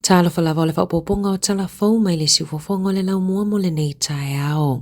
Talofa lava o le faaopoopoga o tala fou mai le siufofoga o le laumua mo lenei taeao.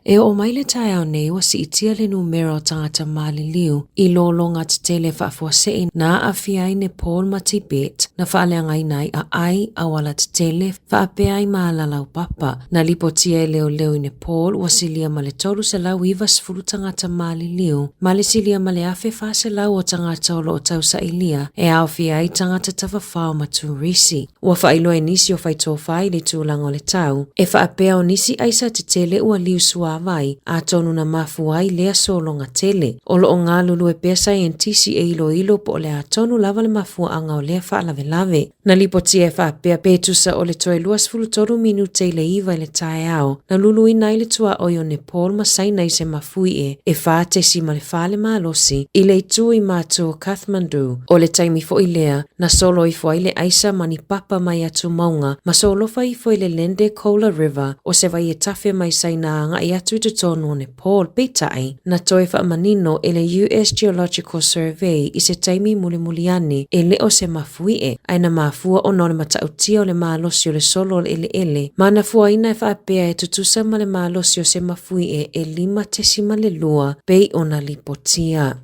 E oo mai le taeao nei ua siitia le numera o tagata maliliu i lologa tetele faafuasei na aafia ai Nepal ma Tibet na faaleagaina ai aai, auala tetele, faapea ai ma ala laupapa. Na lipotia e leoleo i Nepal ua silia ma le 390 tagata maliliu ma le silia ma le 1,400 o tagata o lo o tausailia e aofia ai tagata tafafao ma turisi. Ua faailoa e nisi o faitofa i le tulaga o le tau, e faapea o nisi aisa tetele ua liu suavai, atonu na mafua ai lea sologa tele. O lo o galulue pea saienitisi e iloilo po o le a tonu lava le mafuaaga o lea faalavelave. Na lipotia e faapea pe tusa o le toe 23 minute i le 9 i le taeao, na luluina ai le tuaoi o Nepal ma Saina i se mafuie e 4.4 le malosi i le itu i matu o Kathmandu. O le taimi foi lea, na solo ifo ai le aisa ma ni papa mai atumauga ma solofa ifo i le Lende Khola River o se vai e tafe mai Saina agai atu i totonu o Nepal. Peitai, na toe faamanino e le US Geological Survey i se taimi mulimuli ane e le o se mafuie, ae na mafua ona o le matautia o le malosi o le solo o le eleele ma na fuaina e faapea e tutusa ma le malosi o se mafuie e 5.2 pei ona lipotia.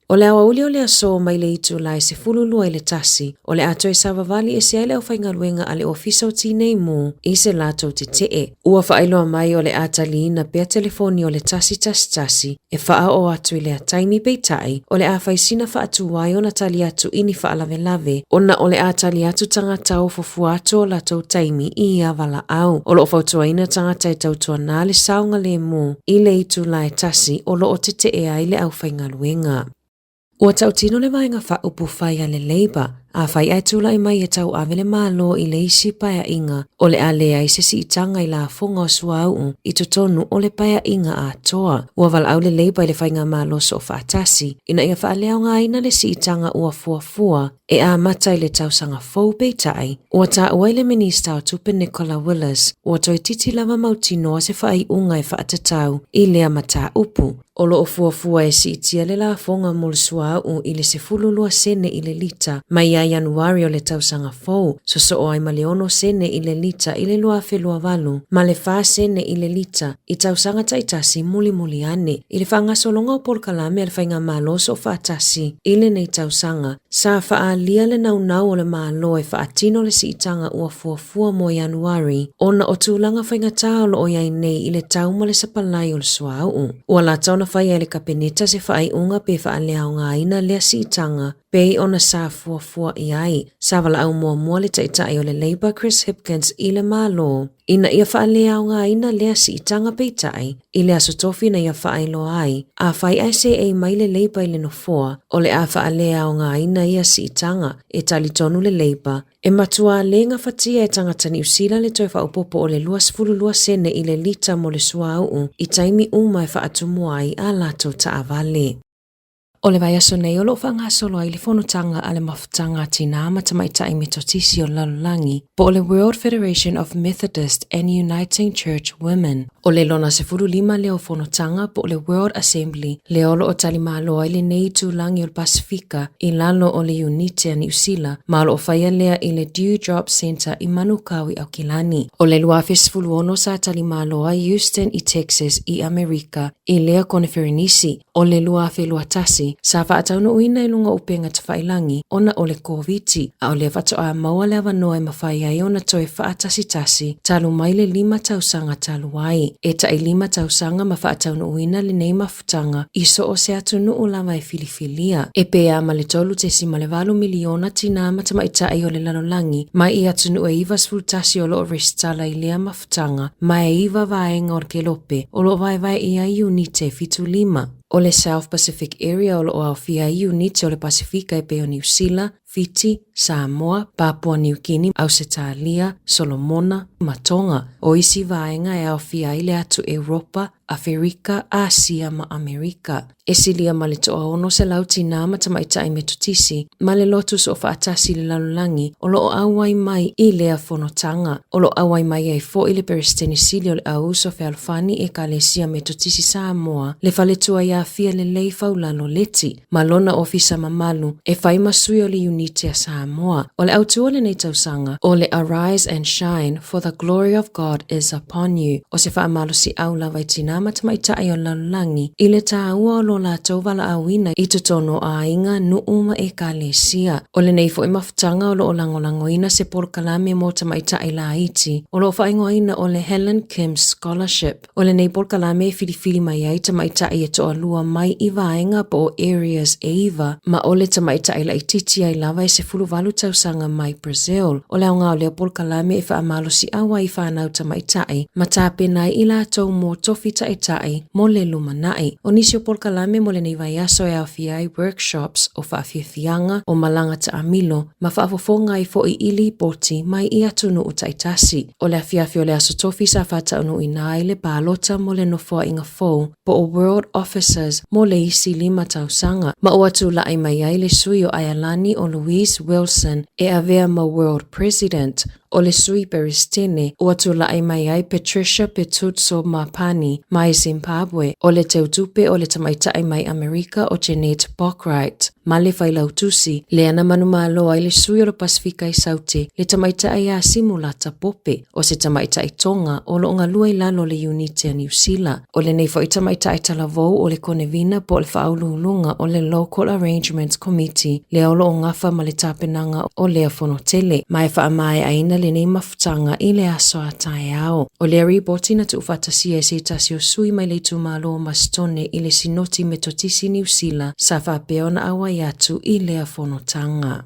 O le aoauli o le aso mai le itula e 12 i le 1, o le a toe savavali ese ai le aufaigaluega a le Ofisa o Tinei Mu i se latou tetee. Ua faailoa mai o le a taliina pea telefoni o le 111 e faaoo atu i lea taimi peitai, o le a fai sina faatuai ona tali atu i ni faalavelave ona o le a tali atu tagata o fuafua atu o latou taimi i ia valaau. O lo o fautuaina tagata e tautuana le saogalemu i le itula e tasi o lo o tetee ai le aufaigaluega. Ua tautino le vaega faaupufai a le Labour, afai ae tulai mai e tauave le Malo i le isi paeaiga, o le a leai se siitaga i lafoga o suauu i totonu o le paeaiga atoa. Ua valaau le Labour i le Faigamalo Soofaatasi ina ia faaleaogaina le siitaga ua fuafua e amata i le tausaga fou peitai, ua taua i le Minista o Tupe Nicola Willis, ua toeitiiti lava mautinoa se faaiuga e faatatau i lea mataupu. O lo o fuafua e siitia le lafoga mo le suauu i le 12 sene i le lita mai ia Ianuari o le tausaga fou, sosoo ai ma le 6 sene i le lita i le 2028 ma le 4 sene i le lita i tausaga taitasi mulimuli ane. I le faagasologa o polokalame a le Faigamalo Soofaatasi i lenei tausaga, sa faaalia le naunau o le Malo e faatino le siitaga ua fuafua mo Ianuari ona o tulaga faigata o lo o i ai nei i le tau ma le sapalai o le suauu. Ua lata ona faia e le Kapeneta se faaiuga pe faaleaogaina lea siitaga pei ona sa fuafua i ai. Sa valaau muamua le Taitai o le Labour Chris Hipkins i le Malo ina ia faaleaogaina lea siitaga peitai i le aso tofi na ia faailoa ai, afai ae seei mai le Labour i le nofoa, o le a faaleaogaina ia siitaga, e talitonu le Labour, e matuā le gafatia e tagata Niu Sila le toe faaopoopo o le 22 sene i le lita mo le suauu i taimi uma e faatumua ai a latou taavale. O le vaiaso nei o lo o faagasolo ai le fonotaga a le Mafutaga a Tinā ma Tamaitai Metotisi o le Lalolagi, po o le World Federation of Methodist and Uniting Church Women. O le lona 15 lea o fonotaga po o le World Assembly lea o lo o talimalo ai lenei itulagi o le Pasefika i lalo o le Iunite a Niu Sila ma o lo o faia lea i le Dew Drop Centre i Manukau i Aukilani. O le 2016 sa talimalo ai Houston i Texas i Amerika i lea koneferenisi. O le 2021, sa faataunuuina i luga o upega tafailangi ona o le Koviti, a o lea faatoa maua le avanoa e mafai ai ona toe faatasitasi talu mai le lima tausaga talu ai. E tai lima tausaga ma faataunuuina lenei mafutaga i so o se atunuu lava e filifilia. E pē ma le 3.8 miliona tinā ma tamaitai o le lalolagi mai i atunuu e 91 o lo o resitala i lea mafutaga. Tanga, ma e iwa vaega o le kelope o lo o vaevae i ai iunite e 75. O le South Pacific Area o lo o aofia ai iunite o le Pasefika e pei o Niu Sila, Fiti, Samoa, Papua Niu Kini, Ausetalia, Solomona, ma Tonga. O isi vaega e aofia ai le atu Europa, Aferika, Asia ma Amerika. E silia ma le toa 600 tinā ma tamaitai Metotisi ma le lotu soofaatasi i le lalolagi o lo o auai mai i lea fonotaga. O lo o auai mai ai foi le Peresetene Sili o le Auuso Fealofani Ekalesia Metotisi Samoa, le Faletua ia Fialelei Faulalo Leti, ma lona ofisa mamalu e fai ma sui o le Iunite a Samoa. O le autu o lenei tausaga, o le Arise and Shine, for the Glory of God is upon you, o se faamalosiau lava i tinā ma tamaitai o le lalolagi i le tāua o lo latou valaauina i totonu o aiga, nuu ma ekalesia. O lenei foi mafutaga o lo o lagolagoina se polokalame mo tamaitai laiti o lo o faaigoaina o le Helen Kim Scholarship. O lenei polokalame e filifili mai ai tamaitai e toalua mai i vaega po o areas e iva, ma o le tamaitai laitiiti ai lava e 18 tausaga mai Brazil. O le aoga o lea polokalame e faamalosiau ai i fanau tamaitai ma tapena ai i latou mo tofi taitai mo le lumanai. O nisi o polokalame mo lenei vaiaso e aofia ai workshops o faafiafiaga, o malaga taamilo, ma faafofoga ai foi i lipoti mai i atunuu taitasi. O le afiafi o le Aso Tofi sa faataunuuina ai le palota mo le Nofoaiga fou po o World Officers mo le isi lima tausaga, ma ua tulai mai ai le sui o Aialani o Louise Wilson e avea ma World President. O le sui Peresetene ua tulai mai ai Patricia Petutso Mapani mai Zimbabwe, o le teutupe o le tamaitai mai Amerika o Jeanette Bockright. ma le Failautusi, lea na manumalo ai le sui o le Pasefika i Saute, le tamaitai ia Simulata Pope, o se tamaitai Tonga o lo o galue i lalo o le Iunite a Niu Sila. O lenei foi tamaitai talavou o le Konevina po o le Faauluuluga o le Local Arrangements Committee, lea o lo o gafa ma le tapenaga o lea fonotele, ma e faamaeaina lenei mafutaga i le aso a taeao. O lea ripoti na tuufaatasia e se tasi o sui mai le itumalo o Masitone i le Sinoti Metotisi Niu Sila sa faapea ona auai atu i lea fonotaga.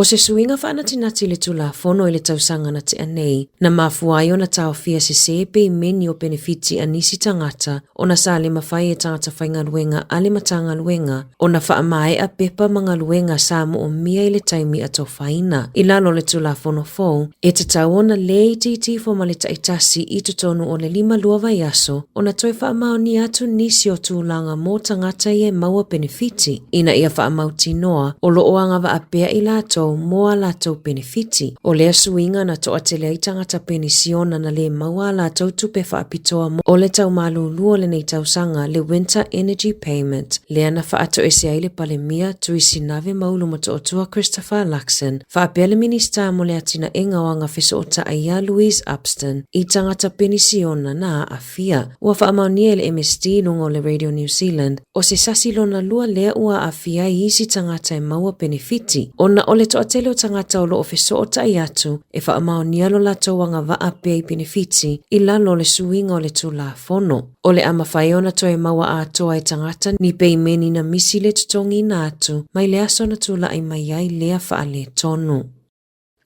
O se suiga faanatinati i le Tulafono i le tausaga na tea nei, na mafua ai ona taofia sesē peimeni o penefiti a nisi tagata ona sa le mafai e tagata faigaluega a le Matagaluega ona faamaea pepa ma galuega sa moomia i le taimi atofaina. I lalo o le Tulafono fou, e tatau ona le itiiti ifo ma le taitasi i totonu o le 52 vaiaso ona toe faamaonia atu nisi o tulaga mo tagata ia e maua penefiti, ina ia faamautinoa o lo o agavaa pea i latou mo a latou penefiti. O lea suiga na toatele ai tagata penisiona na le maua a latou tupe faapitoa mo le tau malūlū o lenei tausaga, le Winter Energy Payment, lea na faatoese ai le Palemia Tui Sinave Maulu Motootua Christopher Luxon, faapea le Minisita mo le Atinaega o Aga Fesootai ia Louise Upston i tagata penisiona na aafia. Ua faamaonia e le MSD i luga o le Radio New Zealand, o se sasi lona lua lea ua aafia ai isi tagata e maua penefiti, ona o le toatele o tagata o lo o fesootai atu e faamaonia lo latou agavaa pea i penefiti i lalo o le suiga o le Tulafono. O le a mafai ona toe maua atoa e tagata ni peimeni na misi le totogiina atu mai le aso na tulai mai ai lea faaletonu.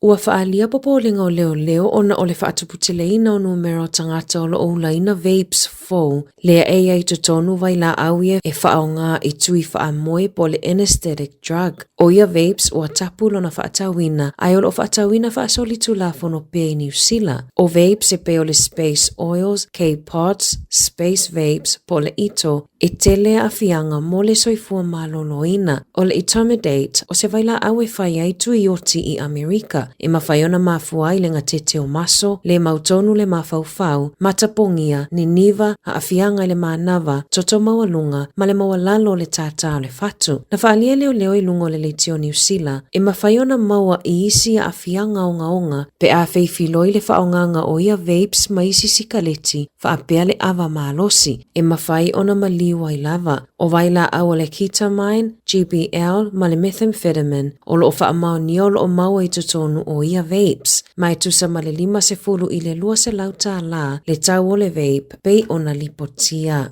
Ua faaalia popolega o leoleo ona o le faatuputeleina o numera o tagata o lo o ulaina vapes fou lea e i ai totonu vailaau ia e faaaoga i tui faamoe po o le anaesthetic drug. O ia vapes ua tapu lona faatauina ae o lo o faatauina faasolitulafono pea i Niu Sila. O vapes e pei o le Space Oils, K-Pods, Space Vapes po o le Ito e tele aafiaga mo le soifua maloloina. O le etomidate, o se vailaau e fai ai tui oti i Amerika, e mafai ona mafua ai le gatete o maso, le mautonu le mafaufau, matapogia, niniva, aafiaga i le manava, toto maualuga, ma le maualalo o le tātā o le fatu. Na faaalia leoleo i luga o le leitio Niu Sila, e mafai ona maua i isi aafiaga ogaoga pe a feifiloi le faaaogaga o ia vapes ma isi sikaleti faapea le ava malosi, e mafai ona maliu ai lava. O vailaau o le ketamine, GBL, ma le methamphetamine, o lo o faamaonia o lo o maua i totonu o ia vapes, ma e tusa ma le 50 i le 200 tālā le tau o le vape pei ona lipotia.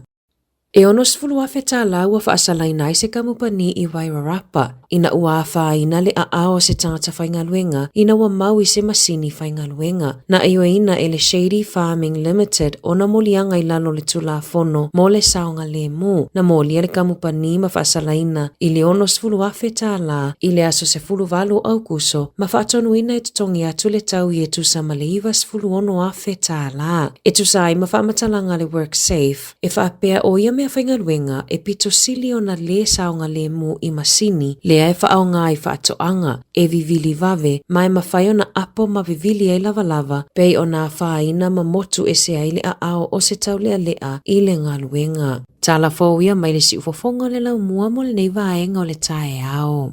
E 60,000 tālā ua faasalaina ai se kamupani i Wairarapa. ina ua afaina le aao o se tagata faigaluega ina ua mau i se masini faigaluega. Na ioeina e le Shady Farming Limited ona moliaga i lalo o le Tulafono mo le Saogalemu. Na molia le kamupani ma faasalaina i le $60,000 i le aso 18 o Aukuso ma faatonuina e totogi atu le tau i e tusa ma le $96,000. E tusa ai ma faamatalaga a le WorkSafe, e faapea o ia meafaigaluega e pito sili ona lē saogalemu i masini lea e faaaoga i faatoaga, e vivili vave ma e mafai ona apo ma vivili ai lavalava pei ona afaina ma motu ese ai le aao o se taulealea i le galuega. Tala fou ia mai le siufofoga o le laumua mo lenei vaega o le taeao.